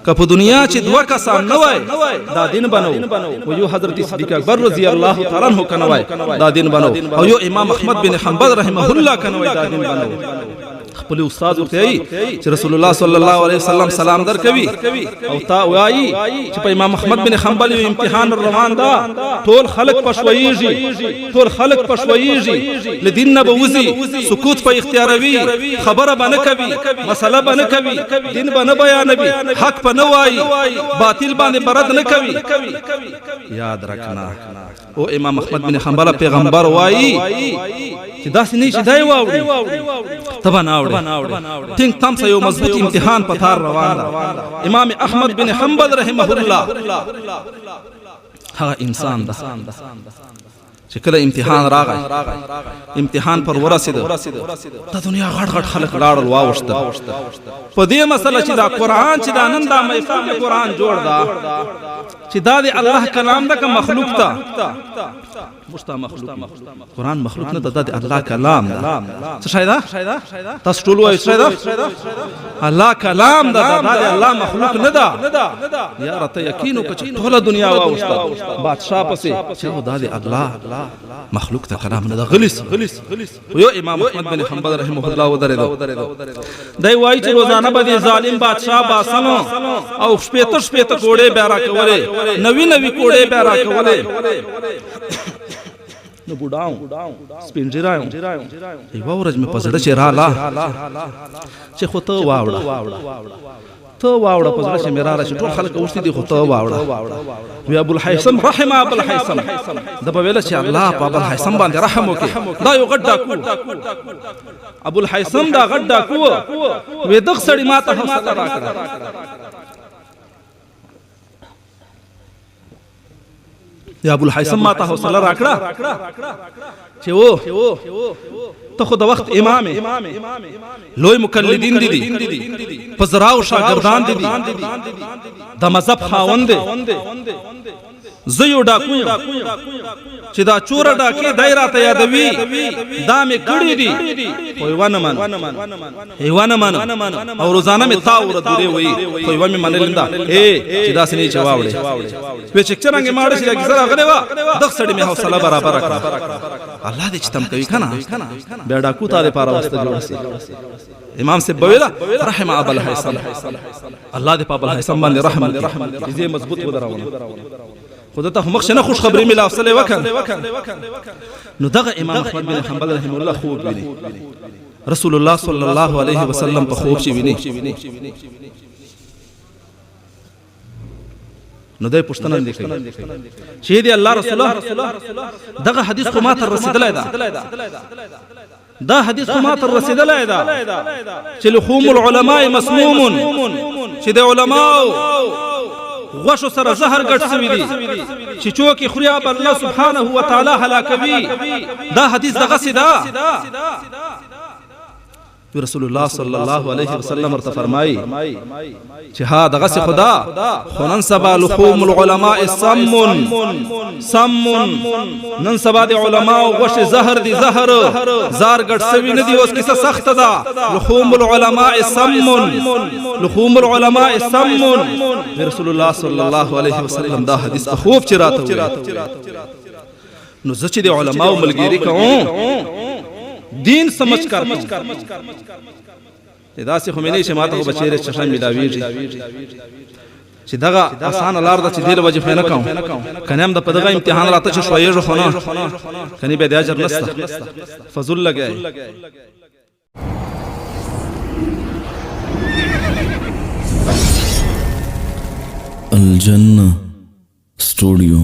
که په دنیا چې دوه کسان نه وای، دا دین بنو او یو حضرت صدیق اکبر رضی الله تعالی عنہ کنه وای، دا دین بنو، او یو امام احمد بن حنبل رحمه الله کنه وای، دا دین بنو. خپل استاد ورته چې رسول الله صلی الله علیه وسلم سلام درکوي او تا وایي چې په امام احمد بن حنبل یو امتحان روان ده، ټول خلق پښویږي، ټول خلق پښویږي، لدین نه بوزي، سکوت په اختیاروي، خبره به نه کوي، مسله به نه کوي، دین به نه بیانوي، حق په نه وایي، باطل باندې برد نه کوي. یاد رکھنا او امام احمد بن حنبل، پیغمبر وایي چې داسې نه چې دای واوړي تبا نه اوړي، ټینګ تم سه، یو مضبوط امتحان په تار روان ده. امام احمد بن حنبل رحمه الله هغه انسان ده چې کله امتحان راغی، امتحان پر ورسید، د دنیا غټ غټ خلک لاړل واوښتل په دې مسله چې دا قرآن چې دا نن دا محفل قرآن جوړ دا چې دا د الله کلام ده که مخلوق ته؟ مشتا مخلوق، قرآن مخلوق نه ده، دا د الله کلام ده. څه شی ده؟ تاسو ټول وایئ څه ده؟ الله کلام ده، دا د الله مخلوق نه ده. یاره ته یقین وکړه چې ټوله دنیا واوښته بادشاه پسې چې دا د الله مخلوق ته کلام نه ده، غلیس. یو امام احمد بن حنبل رحمه الله ودرېدو، دی وایي چې روزانه به د ظالم بادشاه باسنو او شپېته شپېته کوړې بیا راکولې، نوي نوي کوړې بیا راکولې، نو بوډاو سپین ږیری وم، یوه ورځ مې په زړه چې راله چې خو ته واوړه، ته واوړه، په زړه چې مې راله چې ټول خلک اوښتي دي خو ته واوړه. وی ابو الحیثم رحم ابو الحیثم، د به ویله چې الله په ابو الحیثم باندې رحم وکړي، دا یو غټ ډاکو ابو الحیثم، دا غټ ډاکو. وی دغه سړي ماته حوصله راکړه. یا ابو الحیثم ما ته حوصله راکړه چې و ته خو د وخت امام، لوی مقلدین دي، په زراو شاګردان دي، د مذهب خاوند دی، زه یو ډاکو یم چې دا چوره ډاکې دای راته یادوي، دا مې کړي دي، خو یوه نه منم، یوه نه منم، او روزانه مې تا وره دورې وایي خو یوه مې منلې نه ده. ای چې داسې نه چې واوړې، وی چې څرنګه ماړه چې کیسه راغلې وه، دغه سړي مې حوصله برابره کړه. الله دې چې تم کوي که نه، بیا ډاکو تا دپاره واسطه جوړه سي. امام صاحب بویلا رحم ابا الحیثم، الله دې په ابو الحیثم باندې رحم وکړي، دې مضبوط ودرونه خو دته مخ نه خوش خبرې مې لا وکړ. نو دغه امام احمد بن حنبل رحم الله خوب ویني، رسول الله صلی الله علیه وسلم په خوب شي ویني. نو دای پښتنه دی کوي چې دی الله رسول دغه حدیث خو ما تر رسیدلای ده، دا حدیث خو ما تر رسیدلای ده چې لحوم العلماء مسموم، چې د علماو غوښو سره زهر ګډ سوي دي، چې چوکې خوري به الله سبحانه وتعالی هلاکوي. دا حدیث دغه سي ده؟ رسول الله صلی الله علیه وسلم ورته فرمایي چې ها دغه سي خدا خو نن سبا لحوم العلماء سم سم، نن سبا د علماء غوښه زهر دي، زهر زار ګډ سوي نه دي، اوس کیسه سخت ده. لحوم العلماء سم، لحوم العلماء سم. رسول الله صلی الله علیه وسلم دا حدیث په خوب چې راته ویل، نو زه چې د علماو ملګری کوم، دین سمجھ کر داسې خو مې نه چې ماته خو به چیرې چشم میلاویږي چې دغه اسانه لار ده چې دې له وجې خو یې نه کوم، کنې هم د په دغه امتحان راته چې ښویېږو خو نه، کنې بیا د اجر نسته فضل لګی. الجنة سټوډیو.